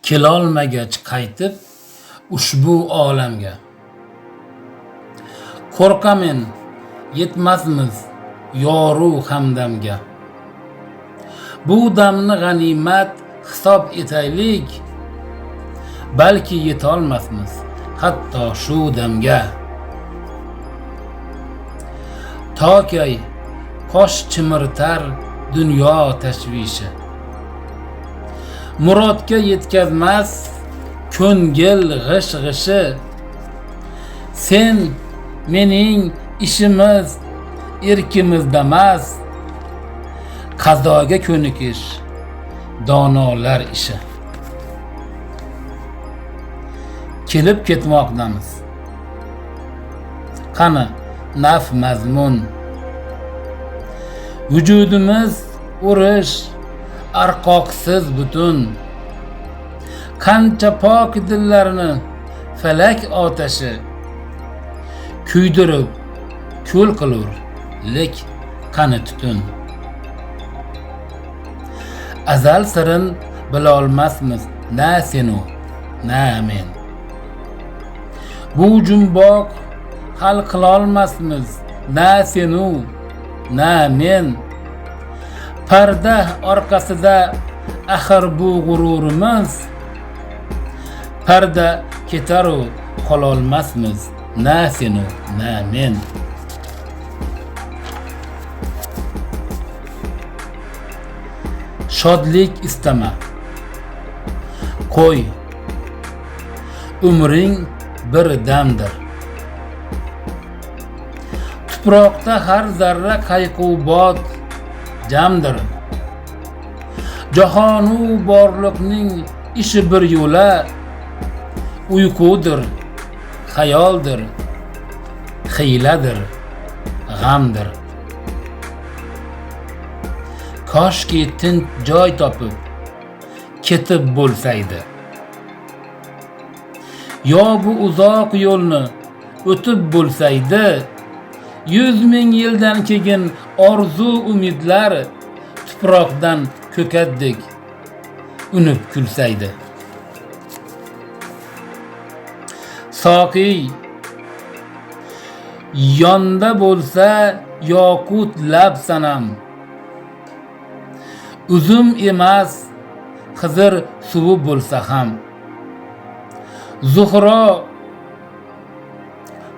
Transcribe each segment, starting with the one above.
Kelolmagach qaytib ushbu olamga. Qo'rqamen, yetmasmiz yoru hamdamga. Bu damni g'animat hisob etaylik, balki yetolmasmiz hatto shu damga. Tokay qosh chimirtar dunyo tashvishi. Murodga yetkazmas ko'ngil g'ish-g'ishi. Sen mening ishimiz erkimizdamas, qazoga ko'nikish donolar ishi. Kelib ketmoqdamiz. Qani naf mazmun. Vujudimiz urush arqoqsiz butun. Qancha pok dillarni falak otashi kuydirib kul qilur, lek qani tutun. Azal sirin bilolmasmiz na senu na men. Bu jumboq hal qilolmasmiz na senu na men. Parda orqasida axir bu g'ururimiz, parda ketaru qololmasmiz na senu na men. Shodlik istama, qo'y, umring bir damdir. Tuproqda har zarra qayg'ubot jamdir. Jahonu borliqning ishi bir yo'la, uyqudir, xayoldir, xiyladir, g'amdir. Koshki tinch joy topib ketib bo'lsaydi. Yo bu uzoq yo'lni o'tib bo'lsaydi, 100 ming yildan keyin orzu umidlar tuproqdan ko'katdek unib kulsaydi. Soqiy yonda bo'lsa yoqut lab sanam, uzum emas Xizr suvi bo'lsa ham. Zuhro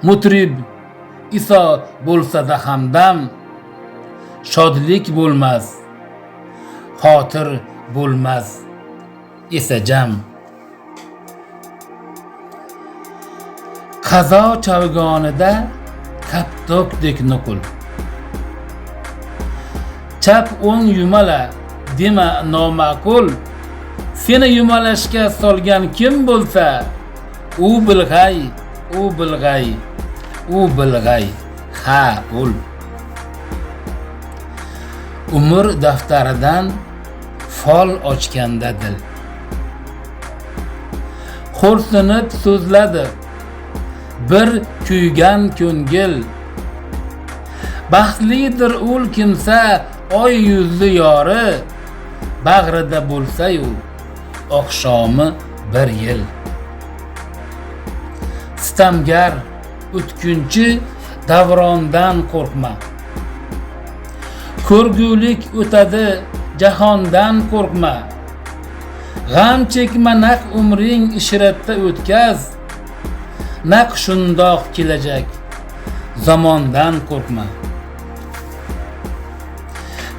mutrib Iso bo'lsa-da hamdam, shodlik bo'lmas, xotir bo'lmas esa jam. Qazo chavgonida koptokdek nuqul. Chap o'ng yumala dema noma'qul. Seni yumalashga solgan kim bo'lsa, u bilg'ay, u bilg'ay, u bilg'ay, ha ul. Umr daftaridan fol ochganda dil. Xo'rsinib so'zladi bir kuygan ko'ngil. Baxtlidir ul kimsa oy yuzli yori, bag'rida bo'lsa-yu oqshomi bir yil. Sitamgar o'tkinchi davrondan qo'rqma. Ko'rgulik o'tadi jahondan qo'rqma. G'am chekma naq umring ishratda o'tkaz. Naq shundoq kelajak zamondan qo'rqma.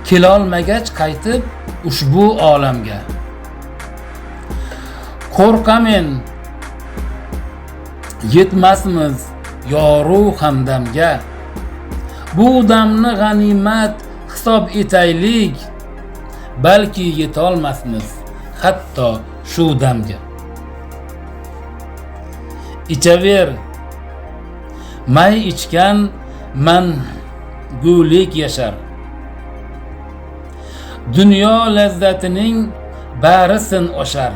Kelolmagach qaytib ushbu olamga. Qo'rqamen, yetmasmiz yoru hamdamga. Bu damni g'animat hisob etaylik, balki yetolmasmiz hatto shu damga. Ichaver, may ichgan mangulik yashar. Dunyo lazzatining barisin oshar.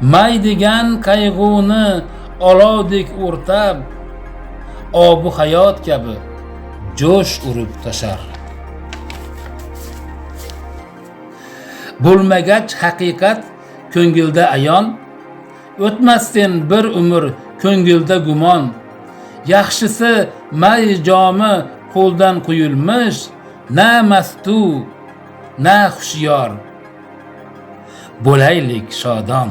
May degan qayg'uni olovdek o'rtab, obu hayot kabi jo'sh urib toshar. Bo'lmagach haqiqat Ko'ngilda ayon. O'tmassin bir umr ko'ngilda gumon. Yaxshisi may jomi qo'ldan quyulmish, na mastu, na hushyor. Bo'laylik shodon.